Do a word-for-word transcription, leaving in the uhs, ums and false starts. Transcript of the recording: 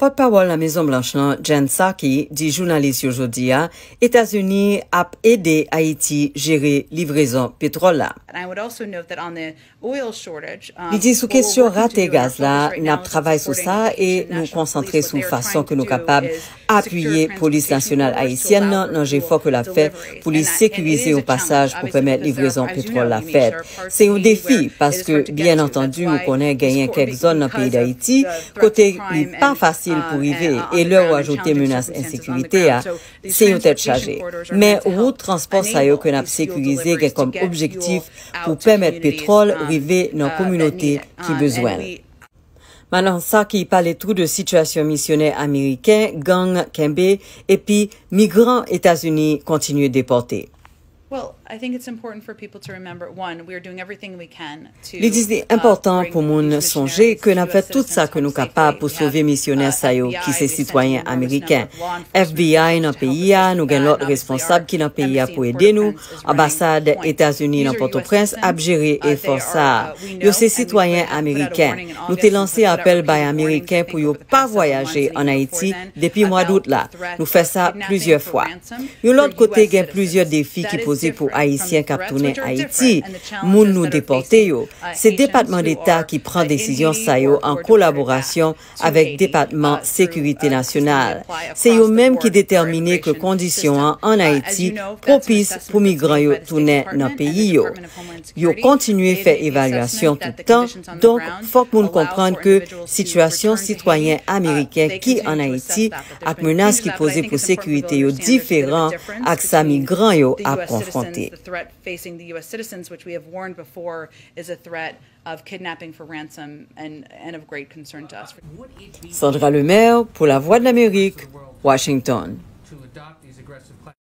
Pòtpawòl Lamezon Blanch lan, Jen Psaki, di jounalis yo jodi a Etazini ap ede Ayiti jere livrezon petwòl la. And I would also note that on the oil shortage, um, Li di sou kesyon rate gaz la, n ap travay sou sa e nou konsantre sou fason ke nou kapab apiye Polis Nasyonal Ayisyèn nan nan jefò ke l ap fè pou li sekirize yon pasaj pou pèmèt livrezon petwòl la fèt. Se yon defi, paske, byen antandi, ou konnen genyen kèk zòn nan peyi Dayiti kote li pa fasil pou rive, e lè ou ajoute menas ensekirite a, se yon tèt chaje. Men wout transpò sa yo ke n ap sekirize gen kòm objektif pou pèmèt petwòl rive nan kominote ki bezwen l. Madan Psaki pale tou de sitiyasyon misyonè ameriken, gang kenbe, epi migran Etazini kontinye depòte. Well, I think it's important for people to remember, one, we are doing everything we can to, Li di se uh, enpòtan pou moun sonje ke n ap fè tout sa ke nou kapab pou sove misyonè sa yo ki se sitwayen ameriken. F B I nan peyi a, nou gen lòt responsab ki nan peyi a pou ede nou. Anbasad Etazini nan Pòtoprens ap jere efò sa a. Yo se sitwayen ameriken. Nou te lanse apèl bay Ameriken pou yo pa vwayaje ann Ayiti depi mwa dout la. Nou fè sa plizyè fwa. Yon lòt kote, gen plizyè defi ki poze pou Ayisyen k ap tounen Ayiti, moun nou depòte yo. Se Depatman Deta ki pran desizyon sa yo an kolaborasyon avèk Depatman Sekirite Nasyonal. Se yo menm ki detèmine ke kondisyon an ann Ayiti pwopis pou migran yo tounen nan peyi yo. Yo kontinye fè evalyasyon tout tan, donk fòk moun konprann ke sitiyasyon sitwayen ameriken ki ann Ayiti ak menas ki poze pou sekirite yo diferan ak sa migran yo ap konfwonte. Facing the U S citizens, which we have warned before is a threat of kidnapping for ransom and, and of great concern to us. Sandra Lemaire, pour La Voix de l'Amérique, Washington.